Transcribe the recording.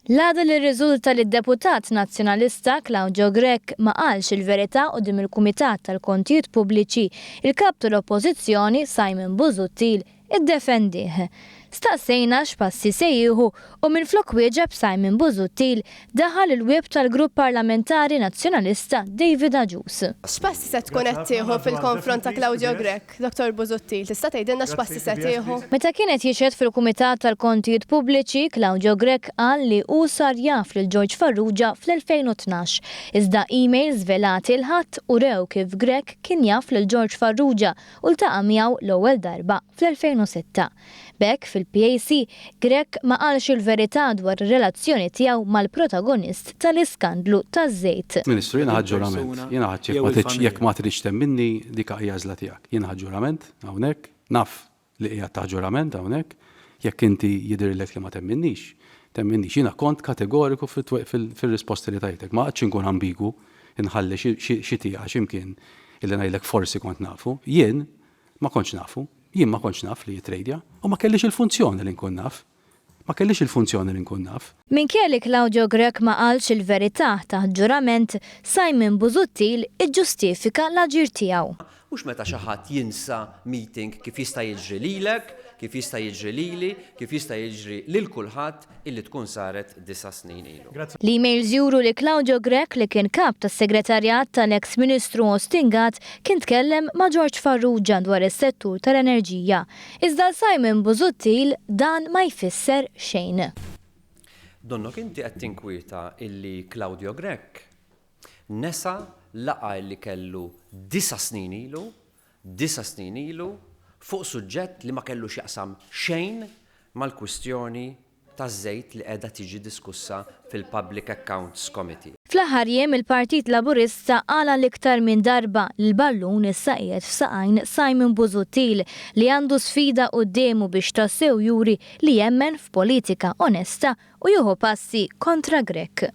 L-għada li rriżulta li d-deputat Nazzjonalista Claudio Grech ma qalx il-verità quddiem il-Kumitat tal-Kontijiet Pubbliċi, il-Kap tal-Oppożizzjoni Simon Busuttil iddefendih. Staqsejna x'passi se jieħu u minflok wieġeb Simon Busuttil daħal il-Whip tal-Grupp Parlamentari Nazzjonalista David Agius. X'passi se tkun qed tieħu fil-konfront ta' Claudio Grech? Dottor Busuttil, tista' tgħidilna x'passi se tieħu? Meta kien qed jixhed fil-Kumitat tal-Kontijiet Pubbliċi, Claudio Grech qal li hu sar jaf lil George Farrugia fl-2012. Iżda emails żvelati l-Ħadd urew kif Grech kien jaf lil George Farrugia u ltaqa' miegħu l-ewwel darba fl-2006. B'hekk, fil-PAC, Grech ma qalx il-verità dwar ir-relazzjoni tiegħu mal-protagonist tal-iskandlu taż-żejt. Ministru, jiena ħadt ġurament. Jiena ħadt jekk ma tridx jekk ma tridx temminni dik hi għażla tiegħek. Jiena ħadt ġurament hawnhekk, naf li qiegħed taħt ġurament hawnhekk, jekk inti jidhirlek li ma temminnix, temminnix. Jiena kont kategoriku fir-risposti li tajtek. Ma qgħadtx inkun ambigwu, inħalli xi tieqa xi mkien illi ngħidlek forsi kont nafu. Jien Ma kontx nafu. Jien ma kontx naf li jitrejdja u ma kellix il-funzjoni li nkun naf. Ma kellix il-funzjoni li nkun naf. Minkejja li Claudio Grech ma qalx il-verità taħt ġurament, Simon Busuttil iġġustifika l-aġir tiegħu. Mhux meta xi ħadd jinsa meeting kif jista' jiġri lilek, kif jista' jiġri lili, kif jista' jiġri lil kulħadd illi tkun saret disa' snin ilu. L-emails juru li Claudio Grech li kien kap tas-segretarjat tal-eks Ministru Austin Gatt kien tkellem ma' George Farrugia dwar is-settur tal-enerġija. Iżda għal Simon Busuttil dan ma jfisser xejn. Donnok inti qed tinkwieta illi Claudio Grech nesa laqgħa illi kellu disa' snin ilu, disa' snin ilu, fuq suġġett li ma kellu x'jaqsam xejn mal-kwistjoni taż-żejt li qiegħda tiġi diskussa fil-Public Accounts Committee. Fl-aħħar jiem il-Partit Laburista qal għal iktar minn darba li l-ballun issa qiegħed f'saqajn Simon Busuttil li għandu sfida quddiemu biex tassew juri li jemmen f'politika onesta u jieħu passi kontra Grech.